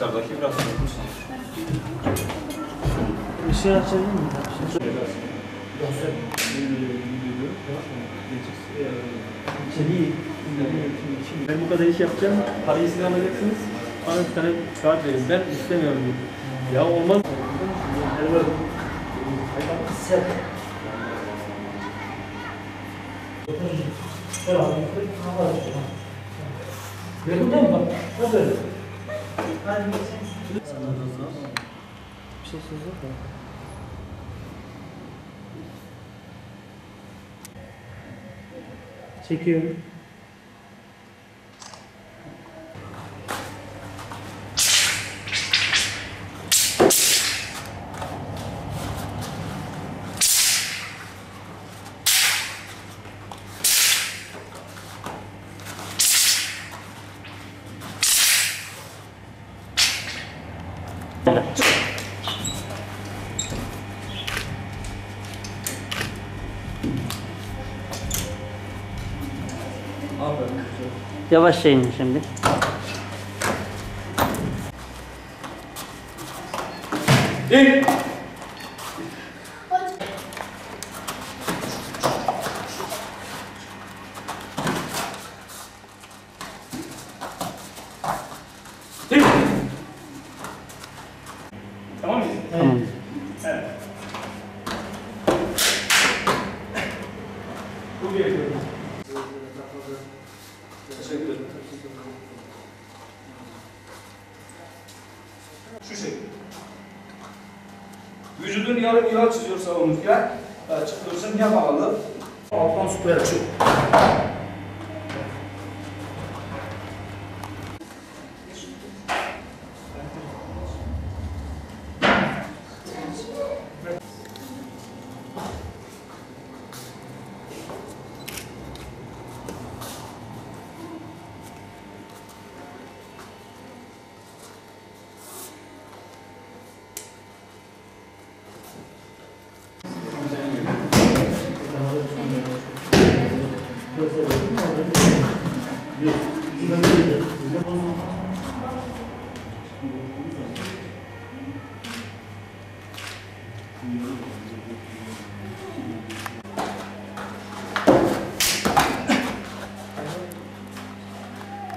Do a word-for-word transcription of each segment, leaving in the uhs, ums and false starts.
Dışarıdaki biraz. Işığı açabilir miyim? İçeriği, içeriği, içeriği. Ben bu kadar iş yapacağım, parayı siz alacaksınız, bana bir tane kağıt verin, ben istemiyorum diyor. Ya olmaz. Bir şey söz yok mu? Çekiyorum. Yavaşça inin şimdi. Tamam mı? Tamam. Evet. Bu bir. Teşekkür ederim. Şu şekilde. Vücudun yarım ilaç çiziyorsa omurga, e, çıkıyorsun ya bağlı. Alttan süper açıyor.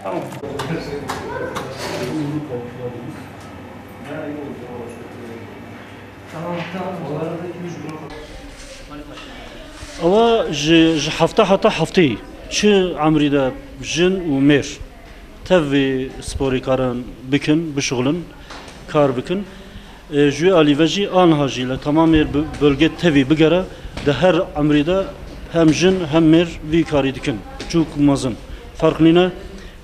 Tamam. Ewa ji, ji hefta heta hefteyî çi emrî de jin û mêr tev vê sporê karin bikin, bişuxulin, kar bikin. E, ji wê alî ve jî aniha jî li temamê bi-, bölge tevî bigere, di her emrî de hem jin hem mêr vî karî dikin, çûk û mezin. Ferq nîne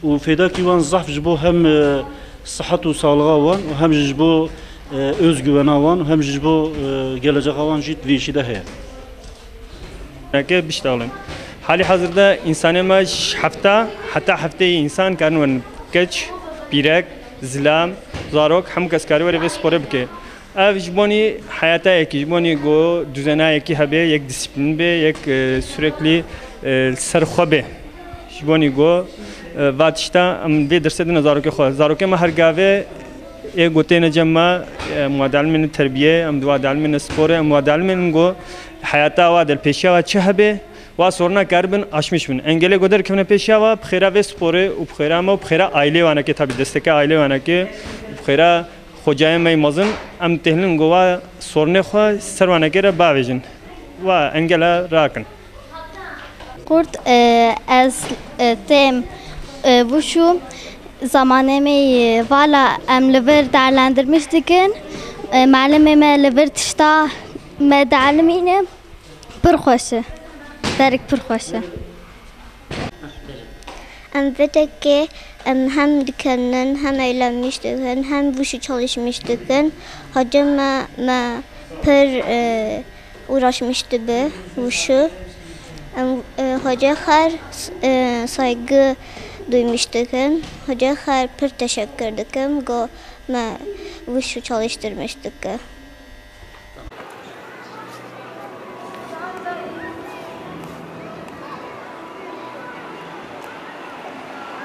û fêdakî wan zehf ji bo hem, e, sihet û saxlixa wan û hem jî ji bo, e, özgüvena wan û hem jî ji bo, e, gelecexa wan jî di vê îşî de heye. Neke biştexilin. Halî hazirda însanê me ji hefta heta hefteyî însan karin werin. Keç, pîrek, zilam, zarok, hemû kes karî were vê sporê bike. Ev ji bonî heyata yekî, ji bonî ku duzena yekî hebe, yek disiplîn be, yek, e, süreklî, e, li ser xwe be. Ji bonî ku, e, va tişta em vê dirsê dine zarokê xwe. Zarokê me her gavê ê ku têne cem me, em wa dielmêne terbiyê, em wa dielmêne sporê, em wa dielmênin ku heyata wa de, li pêşiya wa çi hebe, wa soruna karibin aşmîş bin. Engelê ku derkevine pêşiya wa, bi xêra vê sporê û bi xêra me û bi xêra aîlê wanekê, tabî desteke aîlê wanekê, bi xêra xocayê me yê mezin, em têhilin ku wa sorunê xwe ser wanekê re bavêjin. Wa engela rakin. Qurt, e, ez, e, têm, e, wişû zamanê me yê vala em li vir değerlendirmiş dikin. E, melimê me li vir tişta me dielmîne. Pir xweş e. Derik pir xweş e. Em vê dekê, em hem dikevin, hem eğlenmiş dikin, hem wişû çalışmış dikin. Hoca me, me pir, e, uğraşmış dibe wişû. Em, e, hoca xer, e, saygı duymuş dikin. Hoca xer pir teşekkür dikim, go me wişû çalıştırmış dike.